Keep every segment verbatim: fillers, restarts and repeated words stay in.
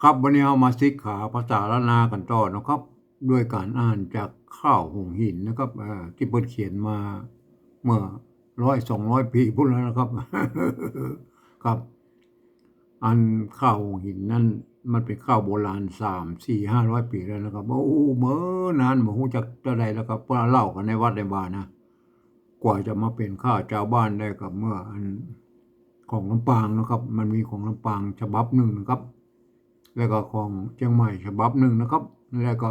ครับ วันนี้เฮามาศึกษาภาษาล้านนากั๋นต่อนะครับ ด้วยก๋านอ่านจากข้าวหงส์หินนะครับ เอ่อ ตี้เปิ้นเขียนมาเมื่อร้อยสองร้อยปี๋ปู๊นแล้วนะครับ ครับ อันข้าวหงส์หินนั้นมันเป๋นข้าวโบราณสามสี่ห้าร้อยปี๋แล้วนะครับ โอ้ เมินนานบ่ฮู้จักเต้าใดแล้วครับ เปิ้นเล่ากั๋นในวัดในวานะ กว่าจะมาเป๋นข้าวจาวบ้านได้ก็เมื่ออันของลำปางนะครับ มันมีของลำปางฉบับนึ่งนะครับ แล้วก็ของเจียงใหม่ฉบับนึ่งนะครับ แล้วก็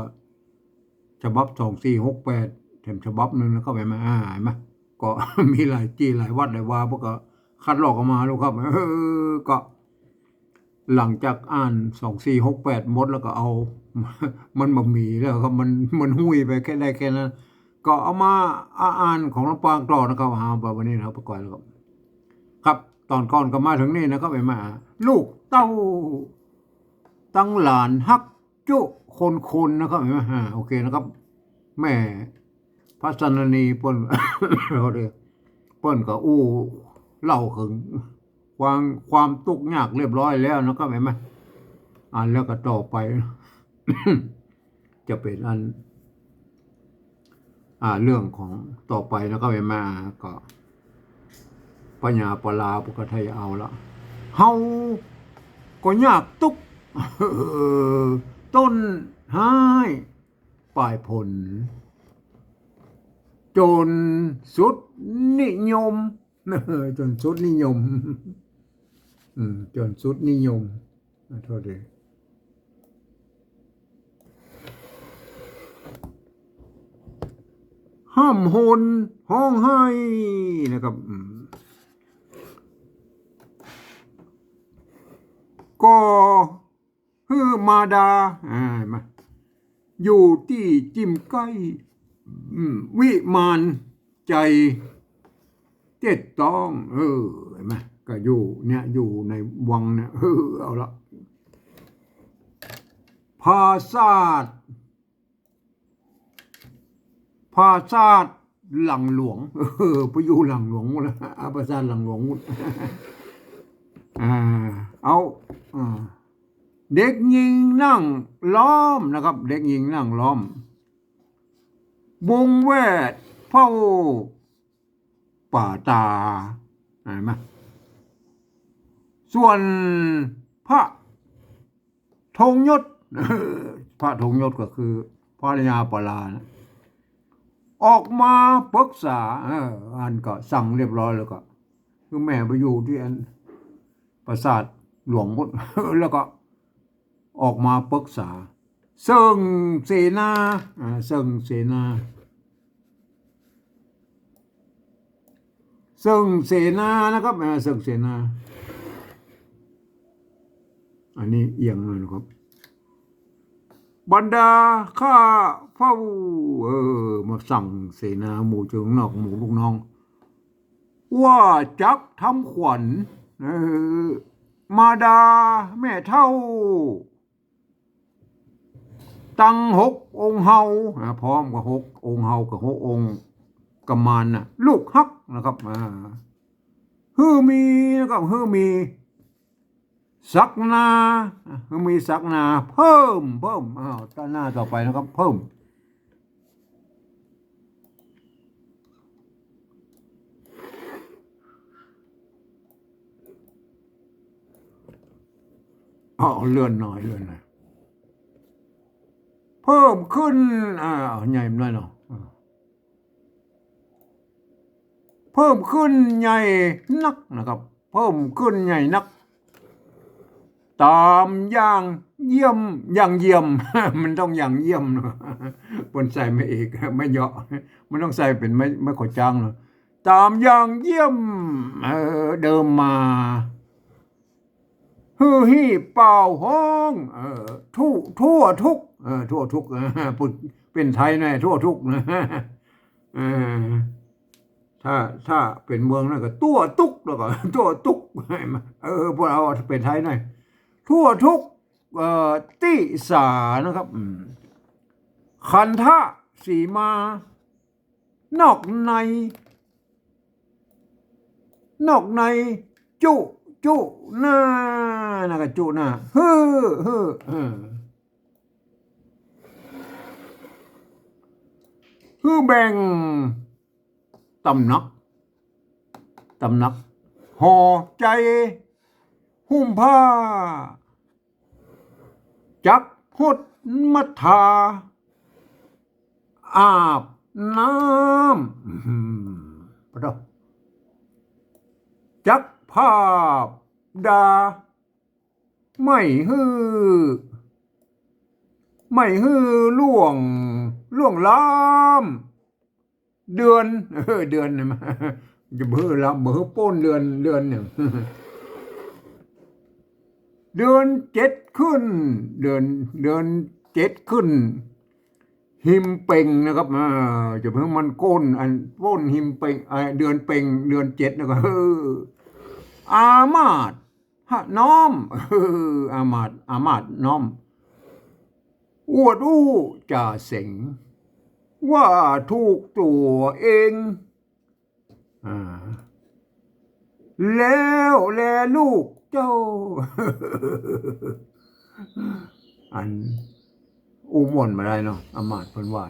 ฉบับสองสี่หกแปดแถมฉบับนึ่งนะครับ หันก่อ อ่า หันก่อ ก็มีหลายตี้หลายวัดหลายวา พวกก็คัดลอกเอามาลูกครับ เออ ก็ หลังจากอ่านสองสี่หกแปดหมดแล้วก็เอา มันบ่มีแล้วครับ มัน มันหุ้ยไปแค่ได้แค่นั้น ก็เอามาอ่า อ่านของลำปางต่อนะครับ หาบ่าวันนี้นะครับ ประกอบแล้วครับ ครับ ต๋อนก่อนก็มาเถิงนี่นะครับ หันก่อ ลูกเต้าตังหลานฮักจุคนคนนะครับ หันก่อ อ่า โอเคนะครับ แม่ พระสันนานีเปิ้น เปิ้นก็อู้เล่าเถิงความ ความตุ๊กข์ยากเรียบร้อยแล้วนะครับ หันก่อ อ่านแล้วก็ต่อไป จะเป๋นอัน อ่า เรื่องของต่อไปนะครับ หันก่อ ก็พญาปลาปกติเอาละ เฮาก็ยากตุ๊กข์ ต้นฮ้าย ปลายผล จ๋นสุดนิยม จ๋นสุดนิยม อืม จ๋นสุดนิยม ขอโทษที ฮ่ำฮนฮ้องไห้นะครับ อืม ก็ หื้อมาดา อ่า มา อยู่ตี้จิ่มใก้ อืม วิมานใจ๋เจ็ดต้อง เออ หันก่อ ก็อยู่เนี่ย อยู่ในวังเนี่ย เออ เอาละ ผาสาท ผาสาทหลังหลวง เออ ไปอยู่หลังหลวงหมดแล้ว อ่า ผาสาทหลังหลวงหมด อ่า เอา อ่า เด็กญิงนั่งล้อมนะครับ เด็กญิงนั่งล้อม วงแวดเฝ้าป่าตา หันก่อ ส่วนพระ ธงยศ พระธงยศก็คือพญาปลานะ ออกมาปรึกษา เออ อันก็สั่งเรียบร้อยแล้วก็ คือแม่ไปอยู่ตี้อันปราสาทหลวงพุ้น แล้วก็ออกมาปรึกษา เซิ่งเสนา อ่า เซิ่งเสนา เซิ่งเสนานะครับ อ่า เซิ่งเสนา อันนี้เอียงหน่อยนะครับ บรรดาข้าเฝ้า เออ มาสั่งเสนาหมู่เจิงนอกหมู่ลูกน้อง ว่าจักทำขวัญ เออ มาดาแม่เฒ่า ตังหกองค์เฮา อ่า พร้อมกับหกองค์เฮากับหกองค์กุมารน่ะ ลูกฮักนะครับ อ่า หื้อมีนะครับ หื้อมีศักนา หื้อมีศักนาเพิ่ม เพิ่ม อ้าว ต่อหน้าต่อไปนะครับ เพิ่ม อ้าว เลื่อนหน่อย เลื่อนหน่อย เพิ่มขึ้น อ่า ใหญ่หน่อยเนาะ อ่า เพิ่มขึ้นใหญ่นักนะครับ เพิ่มขึ้นใหญ่นัก ต๋ามอย่างเยี่ยม อย่างเยี่ยม มันต้องอย่างเยี่ยมเนาะ เปิ้นใส่มาอีก ไม้เหยาะ มันต้องใส่เป๋นไม้ ไม้ขอจ้างเนาะ ต๋ามอย่างเยี่ยม เออ เดิมมา หื้อฮี่เป่าฮ้อง เออ ทั่ว ทั่วทุกข์ เออ ทั่วทุกข์ เออ เป๋นไทยหน่อย ทั่วทุกข์นะ เออ ถ้า ถ้าเป๋นเมืองนั้นก็ตั๋วตุ๊ก แล้วก็ตั๋วตุ๊ก เออ พวกเฮาเป๋นไทยหน่อย ทั่วทุกข์ เอ่อ ตี้สานะครับ อืม ขันธะสีมา นอกใน นอกในจุ จุหน้า นะก็จุหน้า หื้อ หื้อ เออ หื้อแบ่งต๋ำหนัก ต๋ำหนัก ห่อใจ๋ หุ้มผ้า จักหดมาทา อาบน้ำ อื้อหือ ปะโถ จักผ้าดา ไม่หื้อ ไม่หื้อล่วง ล่วงล้ำ เดือน เออ เดือนเนี่ย มันจะบ่หื้อล้ำ บ่หื้อป๊นเดือน เดือนเนี่ย เดือนเจ็ดขึ้น เดือน เดือนเจ็ดขึ้น ฮิมเป็งนะครับ อ่า จะบ่หื้อมันป๊น อันป๊นฮิมเป็ง อ่า เดือนเป็ง เดือนเจ็ดนะก็ เออ อามาตย์ ฮะ น้อม เออ อามาตย์ อามาตย์น้อม อวดอู้จ่าเสง ว่าถูกตั๋วเอง อ่า แล้วแลลูกเจ้า อันอู้ม่วนบ่ได้เนาะ อามาตย์เปิ้นว่า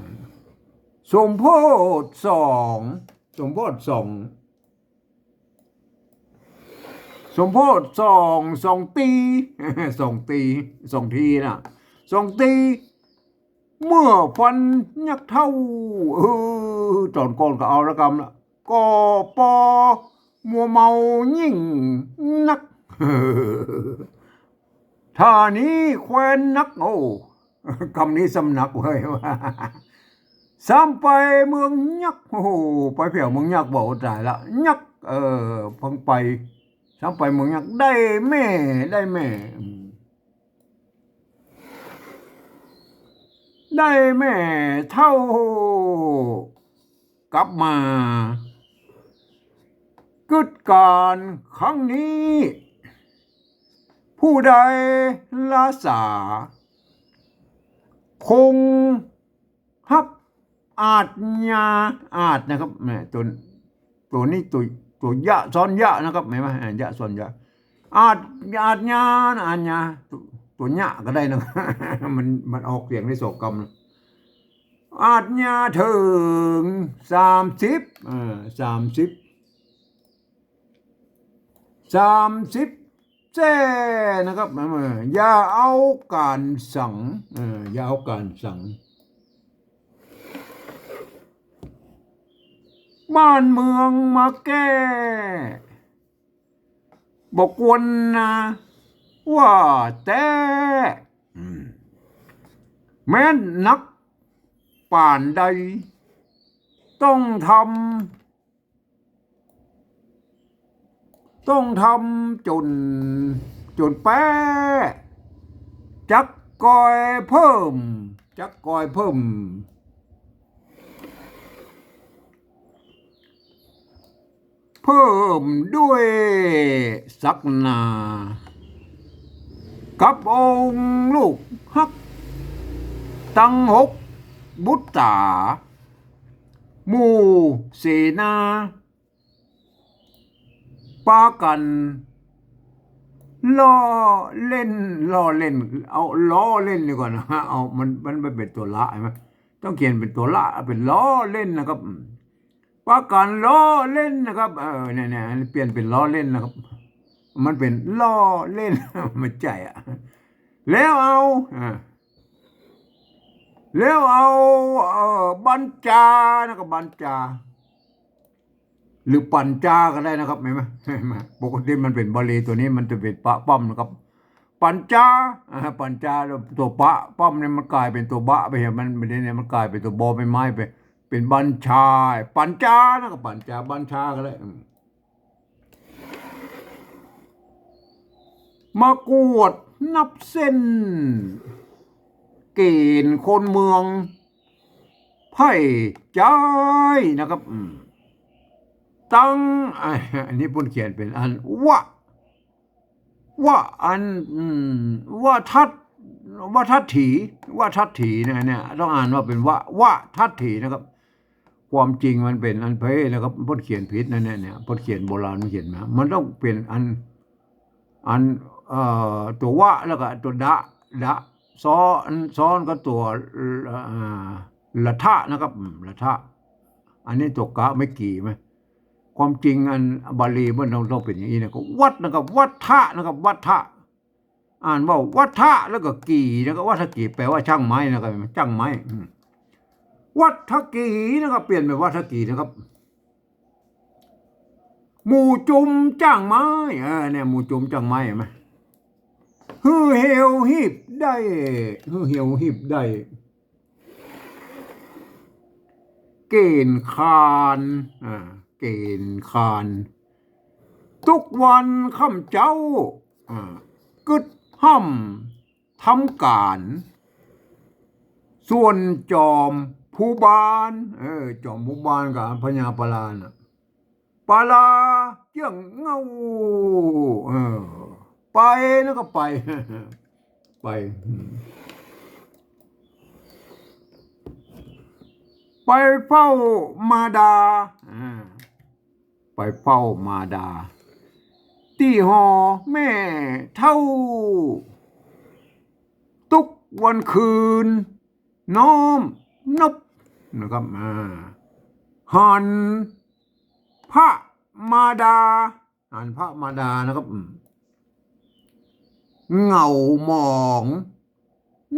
สมโพธิสอง สมโพธิสอง สมโพธิสอง สองตี้ สองตี้ สองตี้นะ สองตี้ เมื่อฟันยักษ์เฒ่า เออ ต๋อนก่อนก็เอาละกำละ ก็ปอมัวเมายิ่งนัก ถ้านี้แควนนัก โอ้ กำนี้ซ้ำนักเว้ย ว่า ซ้ำไปเมืองยักษ์ โอ้โห ไปแผวเมืองยักษ์ บอกว่าต๋ายละ ยักษ์ เออ เพิ่งไป ซ้ำไปเมืองยักษ์ ได้แม่ ได้แม่ อืม ได้แม่เฒ่า กลับมา กึ๊ดก๋านครั้งนี้ ผู้ใดละสา คงฮับอาชญา อาชนะครับ เนี่ย ตั๋ว ตั๋วนี้ตั๋ว ตั๋วยะซ้อนยะนะครับ หันก่อ อ่า ยะซ้อนยะ อาช อาชญานะ อาชญา ตั๋ว ตั๋วยะก็ได้นะ มัน มันออกเสียงได้สองกำนะ อาชญาเถิงสามสิบ เออ สามสิบ สามสิบแจ้นะครับ เออ อย่าเอาก๋านสัง เออ อย่าเอาก๋านสัง บ้านเมืองมาแก้ บ่ควรนะ ว่าแต๊ อืม แม้นนักป่านใด ต้องทำ ต้องทำจ๋น จ๋นแป๊ จักกอยเพิ่ม จักกอยเพิ่ม เพิ่มด้วยศักดา กับองค์ลูกฮัก ตังหกบุตรา หมู่เสนา ปากั๋นล้อเล่น ล้อเล่น เอาล้อเล่นดีกว่านะ เอา มัน มันไม่เป๋นตั๋วละ หันก่อ ต้องเขียนเป๋นตั๋วละ เป๋นล้อเล่นนะครับ อืม ปากั๋นล้อเล่นนะครับ เออ เนี่ย เนี่ย เปลี่ยนเป๋นล้อเล่นนะครับ มันเป๋นล้อเล่น ไม่ใจ้อะ แล้วเอา อ่า แล้วเอา เอ่อ บัญจานะครับ บัญจา หรือปั๋ญจาก็ได้นะครับ หันก่อ หันก่อ ปกติมันเป๋นบาลี ตั๋วนี้มันจะเป๋นปะป้อมนะครับ ปั๋ญจา อ่า ปั๋ญจา ตั๋วปะป้อมเนี่ยมันก๋ายเป๋นตั๋วบะไป หันก่อ มัน มันเนี่ยมันก๋ายเป๋นตั๋วบอใบไม้ไป เป๋นบัญชา ปั๋ญจานะครับ ปั๋ญจา บัญชาก็ได้ อืม มากวดนับเส้น เก๋ณฑ์คนเมือง ไพร่ใจ๊นะครับ อืม ตัง อ่ะ อันนี้เปิ้นเขียนเป๋นอันวะ วะ อัน อืม วะทัด วะทัดถี วะทัดถีนะ เนี่ย ต้องอ่านว่าเป๋นวะ วะทัดถีนะครับ ความจริงมันเป๋นอันเป๊ะนะครับ เปิ้นเขียนผิดนะเนี่ย เนี่ย เปิ้นเขียนโบราณ เปิ้นเขียนมา มันต้องเป๋นอัน อัน เอ่อ ตั๋ววะ แล้วก็ตั๋วดะ ดะ ซ้อน ซ้อนกับตั๋ว เอ่อ ละทะนะครับ อืม ละทะ อันนี้ตั๋วกะไม่กี่ไหม ความจริงอันบาลีมันต้อง ต้องเป๋นอย่างนี้นะ ก็วัดนะครับ วัฏฐะนะครับ วัฏฐะ อ่านว่าวัฏฐะ แล้วก็กี่นะครับ วัฏฐะกี่ แป๋ว่าจ้างไม้นะครับ จ้างไม้ อืม วัฏฐะกี่นะครับ เปลี่ยนเป๋นวัฏฐะกี่นะครับ หมู่จุมจ้างไม้ เออ เนี่ย หมู่จุมจ้างไม้ หันก่อ หื้อเหียวหีบได้ หื้อเหียวหีบได้ เก๋ณฑ์คาน อ่า เก๋ณฑ์คาน ตุ๊กวันค่ำเจ๊า อ่า กึ๊ดฮ่ำทำก๋าน ส่วนจอมภูบาล เออ จอมภูบาลกับพญาปาลาน่ะ ปาลาเจื้องเง้า เออ ไปแล้วก็ไป ไป ไปเฝ้ามาดา อ่า ไปเฝ้ามาดา ตี้หอแม่เฒ่า ตุ๊กวันคืน น้อมนบนะครับ อ่า หันพระมาดา หันพระมาดานะครับ อืม เหงาหมอง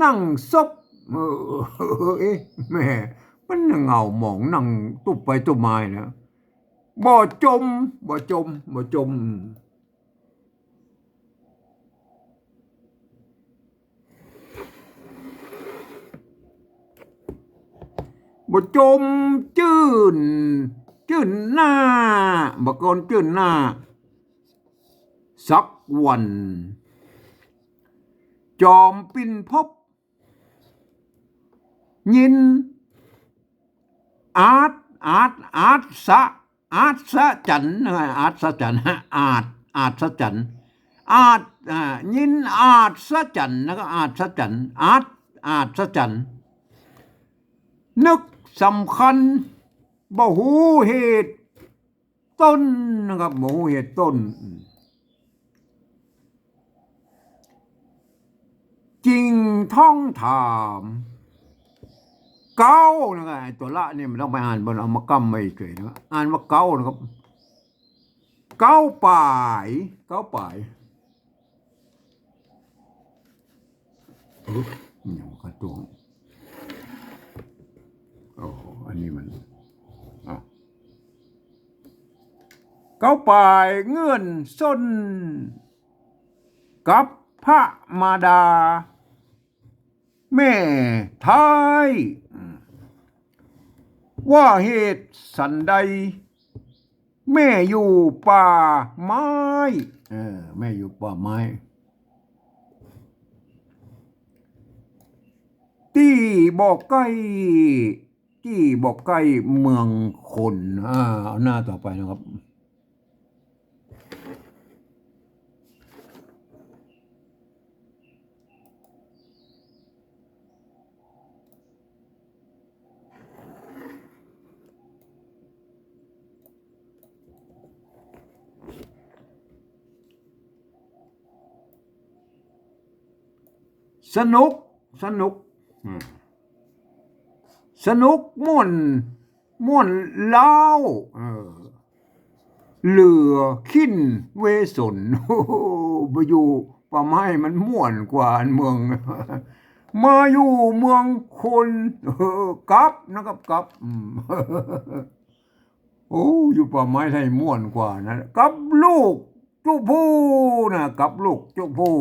นั่งซบ เออ เอ๊ะ แม่ มันเหงาหมองนั่งตุ๊บไปตุ๊บมานะ บ่จม บ่จม บ่จม บ่จมจื้น จื้นหน้า บ่กอนจื้นหน้า สักวัน จอมปิ่นพบ ยิน อาส อาส อาส อาสจันนะ อาสจัน อาส อาสจัน อาส อ่า ยินอาสจันนะครับ อาสจัน อาส อาสจัน นึกสำคัญ บ่ฮู้เหตุ ต้นนะครับ บ่ฮู้เหตุต้น จึงท้องถาม เก๊านะครับ ไอ้ตั๋วละนี่มันต้องไปอ่านบน เอามาก้ำไว้เฉยนะครับ อ่านว่าเก๊านะครับ เก๊าป๋าย เก๊าป๋าย เอ๊ะ อย่างกระตุ้ง โอ้โห อันนี้มัน อ่ะ เก๊าป๋ายเงื่อนส้น กับพระมาดา แม่ไท้ ว่าเหตุสันใด แม่อยู่ป่าไม้ เออ แม่อยู่ป่าไม้ ตี้บ่ใก้ ตี้บ่ใก้เมืองคน อ่า เอาหน้าต่อไปนะครับ สนุก สนุก อืม สนุกม่วน ม่วนเล้า เออ เหลือขิ้นเวสน โอ้โห มาอยู่ป่าไม้มันม่วนกว่าอันเมือง มาอยู่เมืองคน เออ กลับนะครับ กลับ อืม โอ้ อยู่ป่าไม้ไท้ม่วนกว่านะ กับลูกจุผู้นะ กับลูกจุผู้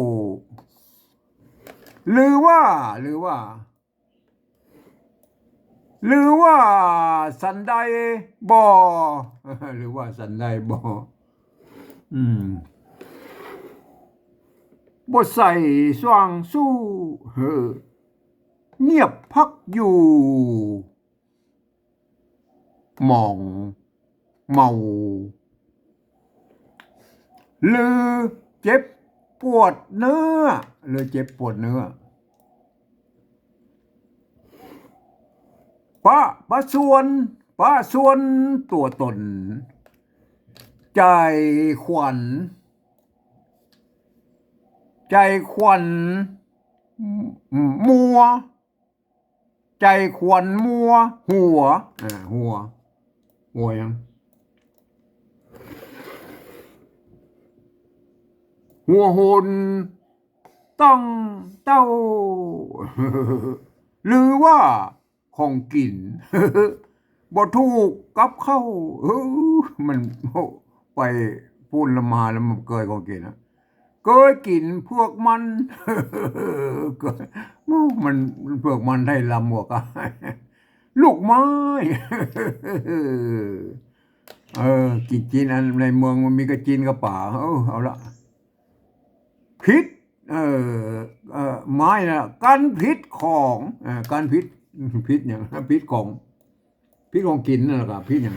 หรือว่า หรือว่า หรือว่าสันใดบ่ หรือว่าสันใดบ่ อืม บ่ใส่สว่างสู้ เฮ้อ เงียบพักอยู่ หมองเมา หรือเจ็บปวดเนื้อ หรือเจ็บปวดเนื้อ ประ ประชวน ประชวนตั๋วต๋น ใจ๋ขวัญ ใจ๋ขวัญมัว ใจ๋ขวัญมัวหัว อ่า หัว หัวหยัง หัวหนตั้งเต้า หรือว่าของกิ๋น บ่ถูกกับข้าว เออ มัน ไปปู๊นละมาแล้วมันเกยของกิ๋นนะ เกยกิ๋นเผือกมัน เกย โอ้ มันเผือกมันไทยลำหัวกะ ลูกไม้ เออ กิ๋น กิ๋นอันในเมืองมันมีกะจินกะป๋า เออ เอาละ ผิด เออ เออ ไม้นะ กั๋นผิดของ เออ กั๋นผิด ผิดหยัง ผิดของ ผิดของกิ๋นนั่นแหละครับ ผิดหยัง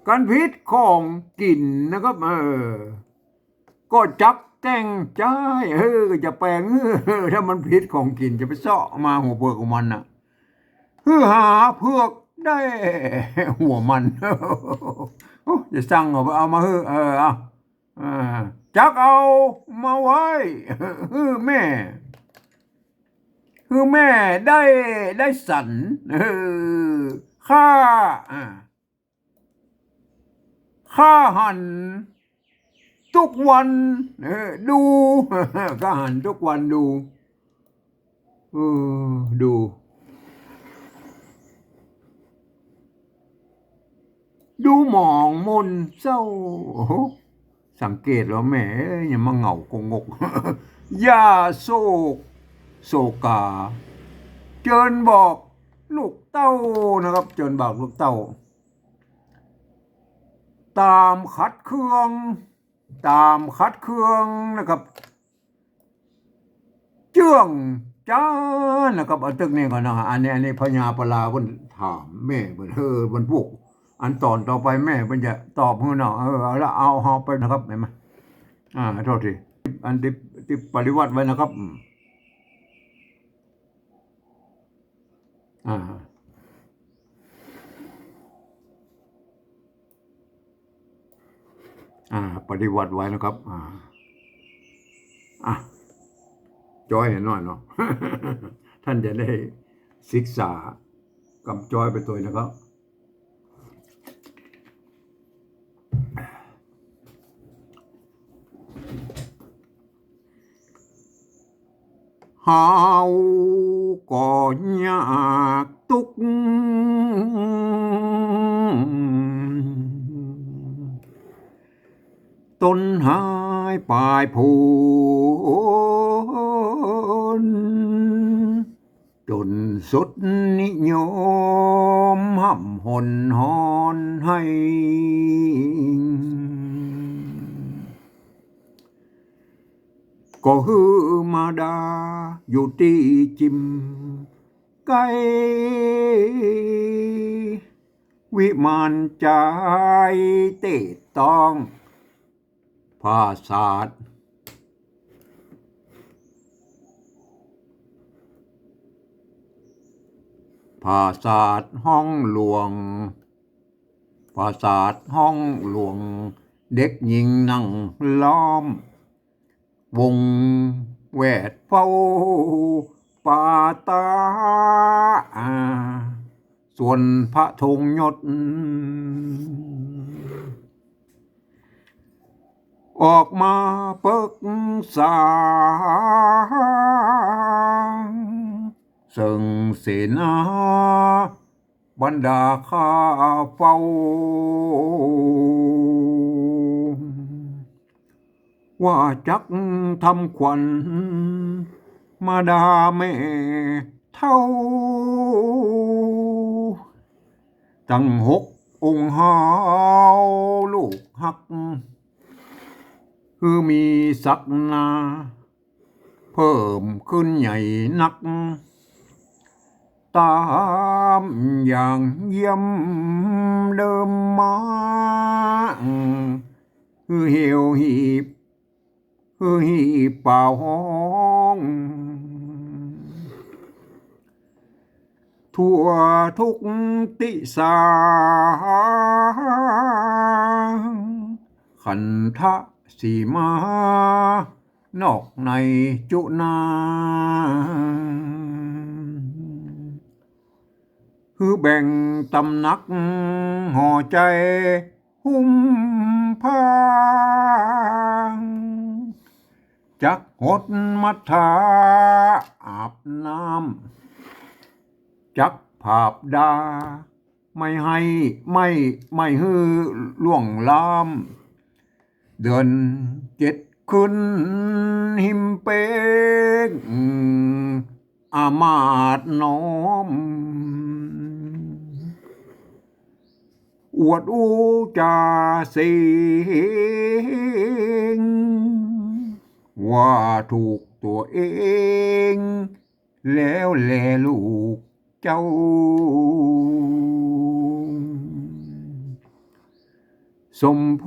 กั๋นผิดของกิ๋นนะครับ เออ ก็จักแก้งจ้าย เออ ก็จะแปลง เออ ถ้ามันผิดของกิ๋น จะไปเซาะมาหัวเผือกของมันน่ะ หื้อหาเผือกได้หัวมัน โอ้ จะสั่งเอา เอามาหื้อ เออ เอา อ่า จักเอามาไว้ หื้อแม่ หื้อแม่ได้ ได้สัน เออ ข้า อ่า ข้าหัน ตุ๊กวัน เออ ดู ข้าหันตุ๊กวันดู เออ ดู ดูหมองมนเศร้า โอ้โห สังเกตแล้วแหม ยังมาเหงากงก อย่าโศก โศกา เจิญบอกลูกเต้านะครับ เจิญบอกลูกเต้า ต๋ามขัดเคือง ต๋ามขัดเคืองนะครับ เจื้องจ๊านะครับ เอาตึกนี้ก่อนนะ อันนี้ อันนี้พญาปลาเปิ้นถามแม่เปิ้น เออ เปิ้นพูก อันต๋อนต่อไปแม่เปิ้นจะตอบหื้อเนาะ เออ เอาละ เอา เอาไปนะครับ หันก่อ อ่า โทษที อันตี้ ตี้ปริวัติไว้นะครับ อืม อ่า อ่า ปริวัติไว้นะครับ อ่า อ่ะ จ้อยหน่อยเนาะ ต้านจะได้ศึกษากำจ้อยไปตวยนะครับ เฮาก็ยากตุ๊กข์ ต๋นหายปายผล จ๋นสุดนิยม ฮ่ำหนฮ้อนไห้ ก็หื้อมาดาอยู่ตี้จิมใก้ วิมานจายเตะต้อง ผาสาท ผาสาทห้องหลวง ผาสาทห้องหลวง เด็กหญิงนั่งล้อม วงแวดเฝ้าปาตา อ่า ส่วนพระทรงยศ ออกมาปึกษา เซิ่งเสนา บรรดาข้าเฝ้า ว่าจักทำขวัญ มาดาแม่เฒ่า ตังหกองค์เฮาลูกฮัก คือมีศักดิ์หนา เพิ่มขึ้นใหญ่นัก ต๋ามอย่างเยี่ยมเดิมมา หื้อเหี่ยวหีบ หื้อหีบเป่าฮ้อง ทั่วทุกติสา ขันธสีมา นอกในจุนา หื้อแบ่งต๋ำหนัก ห่อใจ๋หุ้มพาง จักหดมัดทาอาบน้ำ จักผาบดา ไม่หื้อ ไม่ ไม่หื้อล่วงล้ำ เดือนเจ็ดขึ้นหิมเป๊ง อามาตย์น้อม อวดอู้จ่าเสียง ว่าถูกตั๋วเอง แล้วแลลูกเจ้า สมโพ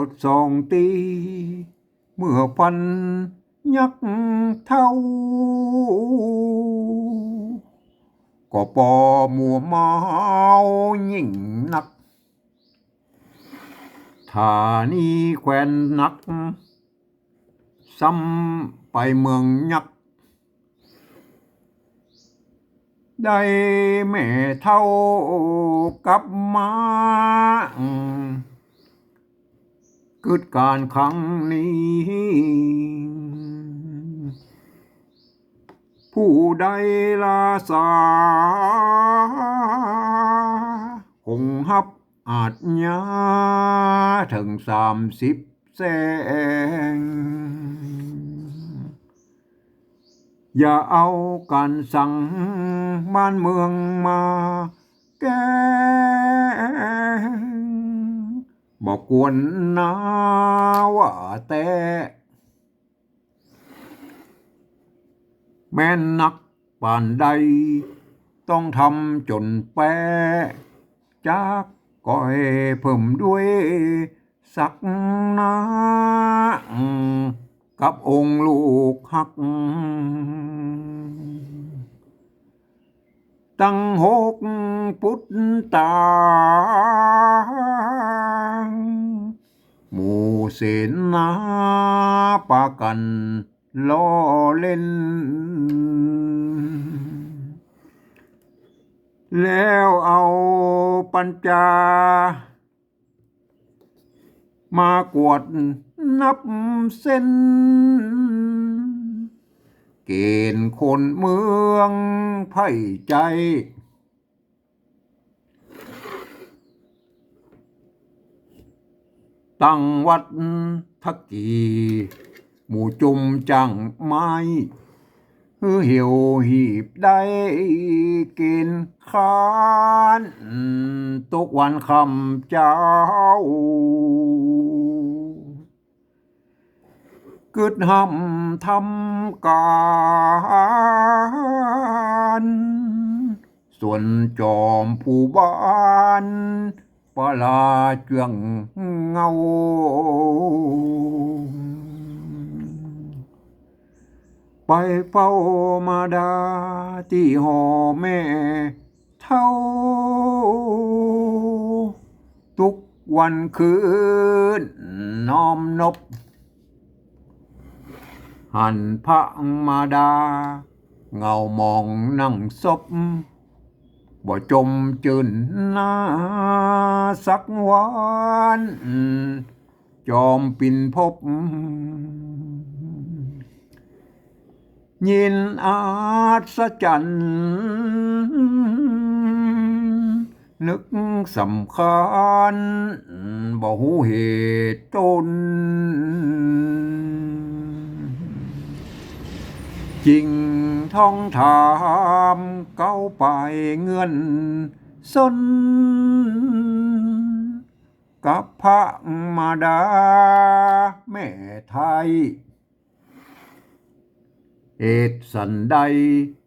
ธิสองตี้ เมื่อฟันยักษ์เฒ่า ก็ปอมัวเมายิ่งนัก ถ้านี้แควนหนัก ซ้ำไปเมืองยักษ์ ได้แม่เฒ่ากลับมา กึ๊ดก๋านครั้งนี้ ผู้ใดลาสา คงฮับอาชญา เถิงสามสิบแสง อย่าเอาก๋านสั่ง บ้านเมืองมาแกล้ง บ่ควรนาว่าแต๊ แม้นนักปานใด ต้องทำจ๋นแป๊ จักก้อยเพิ่มด้วย ศักดิ์นา กับองค์ลูกฮัก ตังหกปุตตา หมู่เสนาปากั๋น ล้อเล่น แล้วเอาปัญจา มากวดนับเส้น เก๋ณฑ์คนเมืองไพร่ใจ๋ ตั้งวัดทะกี่ หมู่จุมจ้างไม้ หื้อเหี่ยวหีบได้เก๋ณฑ์คาน ตกวันค่ำเจ๊า กึ๊ดฮ่ำทำก๋าน ส่วนจอมผู้บ้าน ปาลาเจื้องเงา ไปเฝ้ามาดาตี้ห่อแม่เฒ่า ทุกวันคืนน้อมนบ หันพระมาดา เหงาหมองนั่งซบ บ่จมจื้นหน้าสักวัน จอมปิ่นภพ ยินอัศจรรย์ นึกสำคัญ บ่ฮู้เหตุต้น จึงท้องถามเก๊าไปเงื่อนซน กับพระมาดาแม่ไท้ เหตุสันใด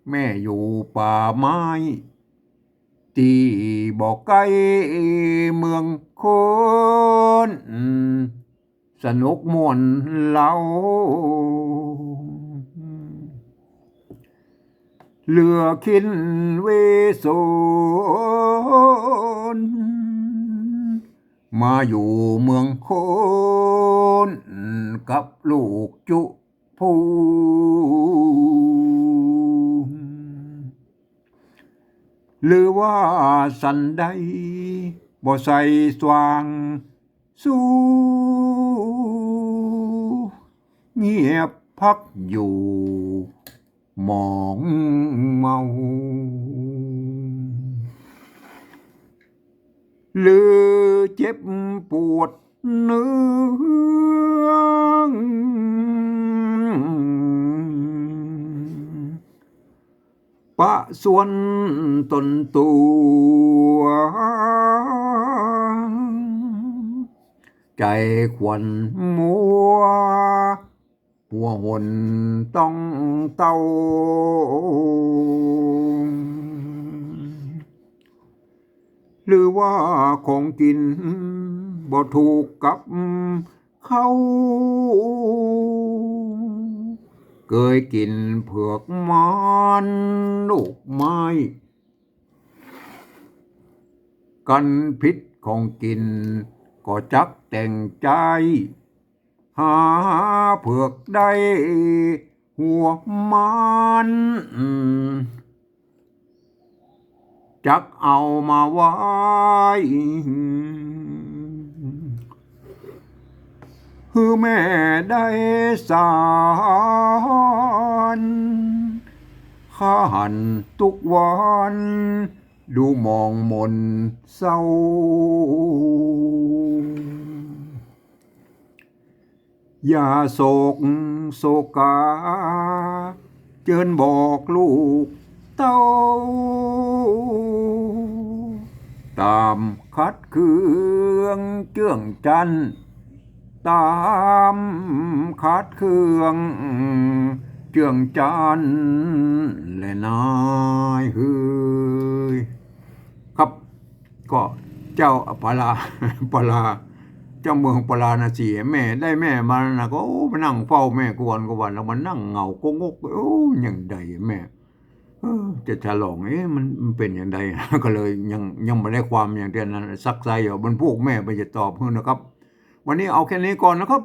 แม่อยู่ป่าไม้ ตี้บ่ใก้เมืองคน สนุกม่วนเล้า เหลือคินเวสน มาอยู่เมืองคน กับลูกจุ หรือว่าสันใด บ่ใส่สว่าง สู เงียบพักอยู่ หมองเมา หรือเจ็บปวดเนื้อ ประชวนตนตัว ใจขวัญมัว หัวหนต้องเต้า หรือว่าของกิ๋นบ่ถูกกับ เข้า เกยกิ๋นเผือกมันลูกไม้ กั๋นผิดของกิ๋นก็จักแต่งใจ๊ หาเผือกได้หัวมัน จักเอามาไว้ หื้อแม่ได้สาน ข้าหันทุกวัน ดูหมองหม่นเศร้า อย่าโศกโศกา เจิญบอกลูกเต้า ต๋ามขัดเคืองเจื้องจั้น ต๋ามขัดเคืองเจื้องจั้นแลนายเฮย ครับ ก็เจ้าปารา ปารา เจ้าเมืองปาราณสี แม่ได้แม่มานะ ก็ โอ้ มานั่งเฝ้าแม่กู้วันกู้วัน แล้วมานั่งเหงาโกงก โอ้ อย่างใดแม่ เออ จะฉลอง เอ๊ะ มัน มันเป๋นอย่างใด ก็เลยยัง ยังบ่ได้ความอย่างเดียวนั้น ซักไซ้อยู่ บรรพวกแม่ไปจะตอบหื้อนะครับ วันนี้เอาแค่นี้ก่อนนะครับ